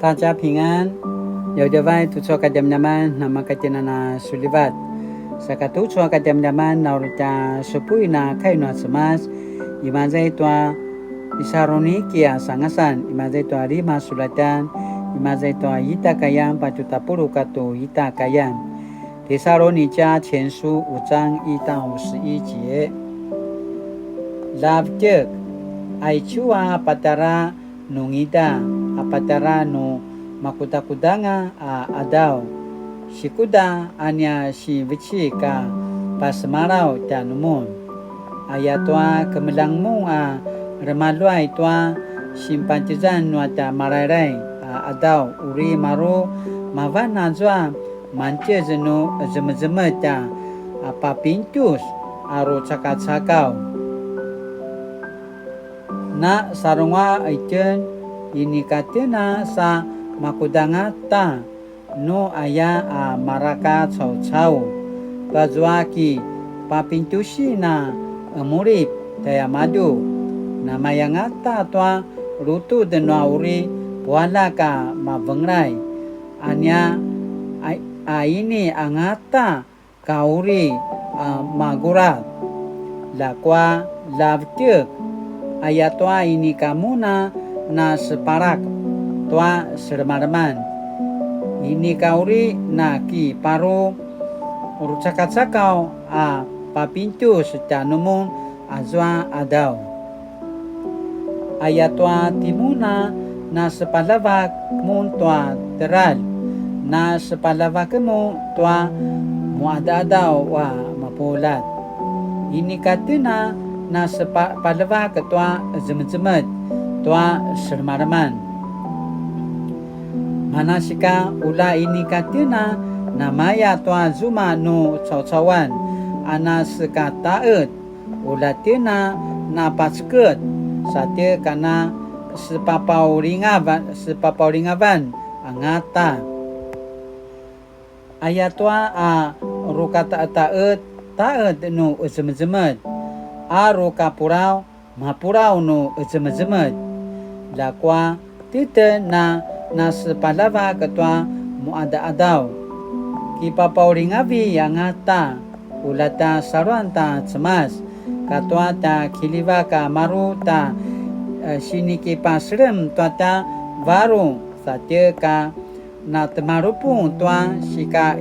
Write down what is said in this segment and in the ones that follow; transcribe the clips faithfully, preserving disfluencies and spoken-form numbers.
大家平安, djavadjavay tucu a kadjamadjaman namakatjinana sulivat. Saka tucu a kadjamadjaman na uri tja supuin a kai nua Cemas, imaza i tua Tisaluniki a sangasan, imaza i tua lima sulatjan, imaza i tua ita kayan patju tapuluq katua ita kayan. 帖撒罗尼迦前书五章一到十一节。 Lavdjek, aicu a patjara nungida, a patjara nu makudakudanga a qadaw, sikuda a nia sivecik a pasemalaw tjanumun. Ayatua kemeljang mun a remaluay tua sinpantjezan nua tja Malailai a qadaw, uri maru mavan azua mantjez nu zemezemetj a papintjus a rucakacakaw. Na sarunga itjen inika tjen a sa makudangata nu aya a mareka caucau, kazua ki papintjusin a emulip tjaiamadju. Namayangata tua lutud nua uri pualjak a mavenglay, a nia a, a ini angata ka uri a magurad. Ljakua lavdjek, ayatua inika mun a nasepalak tua selemaleman, inika uri nakiparu rucakacakaw a papintjus tjanumun azua qadaw. Ayatua timun a nasepaljavak mun tua teljar, nasepaljavak mun tua muqadaqadaw a mapuljat. Inika tjen a nasepaljavak tua zemezemetj tua selemaleman. Manasika ula inika tjen a namaya tua zuma nu caucauan a nasekataqed, ula tjen a napaceked, sa tje kana sepapaulingavan, sepapaulingavan angata. Ayatua a rukataqetaqed, taqed nu qezemezemetj, a rukapulaw, mapulaw nu qezemezemetj. Ljakua titjen a nasepaljavak tua muqadaqadaw, kipapaulingavi angata, ula tja saluan ta Cemas, katua tja kiljivak a maru tja, e, sinikipaselem tua tja varung, sa tje ka na temalupung tua sika,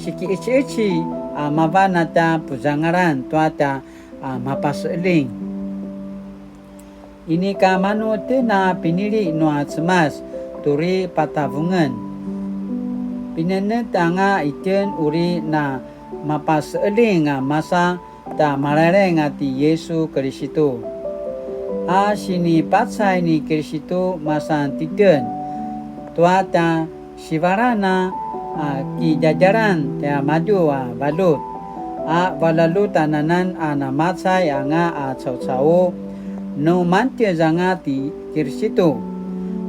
sikiqeciqeci a mavan a tja puzangalan tua tja, a, mapaseqeljing. Inika manu tjen a pinili nua Cemas tu uri patavungen. Pinenetj anga itjen uri na mapaseqeljing a masa tja Malailaing a ti Yisu Kilisitu. A sinipacay ni Kilisitu masan titjen tua tja sivalan a, a, kidjadjalan tiamadju a valjut, a valjualjut ananan a namacay anga a caucau, nu mantjez anga ti Kilisitu.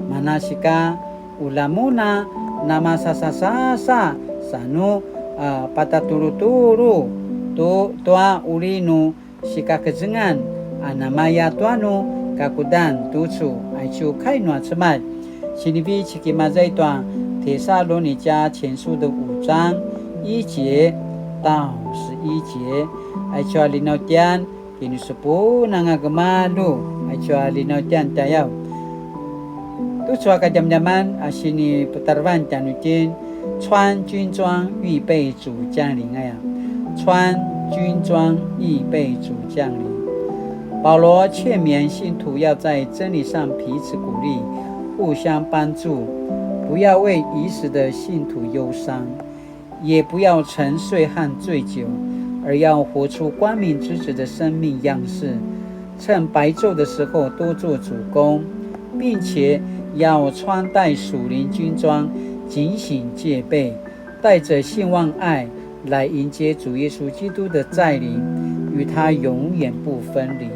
Manasika ula mun a namasasasasa sa nu, a, patatulutulu tu tua uri nu sikakezengan a namaya tua nu kakudan tucu. Aicu kai nua Cemas, sinivecik imaza i tua 帖撒罗尼迦前书的五章一节到十一节. Aicu a linautjan, kinusupun anga gemalju, aicu a linautjan tjayaw. Tucu a kadjamadjaman a sinipatarevan tjanuitjen, 穿军装预备主降临 aya. 穿军装预备主降临。保罗劝勉信徒要在真理上彼此鼓励，互相帮助，不要为已死的信徒忧伤，也不要沉睡和醉酒，而要活出光明之子的生命样式。趁白昼的时候多做主工，并且要穿戴属灵军装，警醒戒备，带着信望爱来迎接主耶稣基督的再临，与他永远不分离。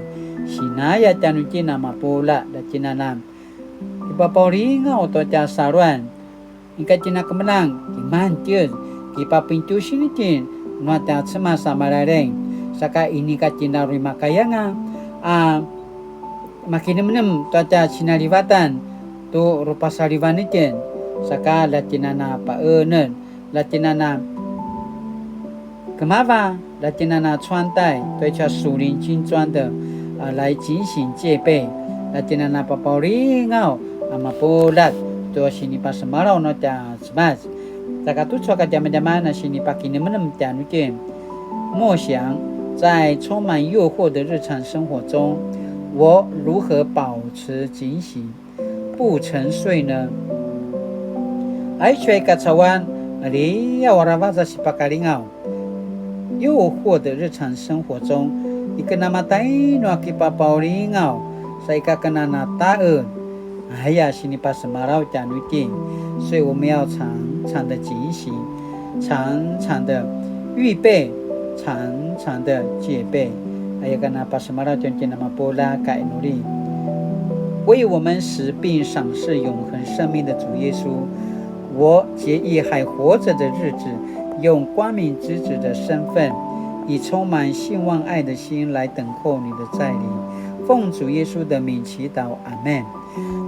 Sinaya tjanuitjen a mapuljat, la tjinanan. Kipapaulingaw tua tja saluan. Inika tjen a kemeljang, kimangtjez, kipapintjusin itjen nua tja Cemas a Malailaing. Saka inika tjen a uri makaya anga a makinemnem tua tja sinalivatan, tu rupasalivan itjen, saka la tjinana paenel, la tjinana kemava, la tjinana cuantai, tua itja sulincincuan de, a, 來警醒戒備, la tjinana papaulingaw, a, mapuljat, tua sinipasemalaw nua tja Cemas. Saka tucu a kadjamadjaman a sinipakinemenem tjanuitjen. 默想，在充满诱惑的日常生活中，我如何保持警醒，不沉睡呢？Aicu a i kacauan, liaw aravac a sipakalingaw. 诱惑的日常生活中, i ken a matainu a kipapaulingaw, sa ika ken a na taen, aya sinipasemalaw tjanuitjen. 所以我们要常常的警醒，常常的预备，常常的戒备。Aya ken a pasemalaw tjanuitjen a mapuljat ka inuli. 为我们死并赏赐永恒生命的主耶稣，我决意还活着的日子，用光明之子的身份，以充满信望爱的心来等候你的再临。奉主耶稣的名祈祷，阿们。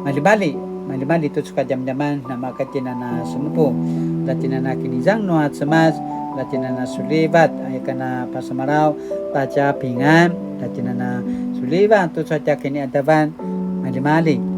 Maljimalji, maljimalji tucu a kadjamadjaman, namaka tjinana semupu, la tjinana kinizang nua Cemas, la tjinana sulivat, aya ken a pasemalaw, ta tja pingan, la tjinana sulivat tucu a tja kiniadavan, maljimalji.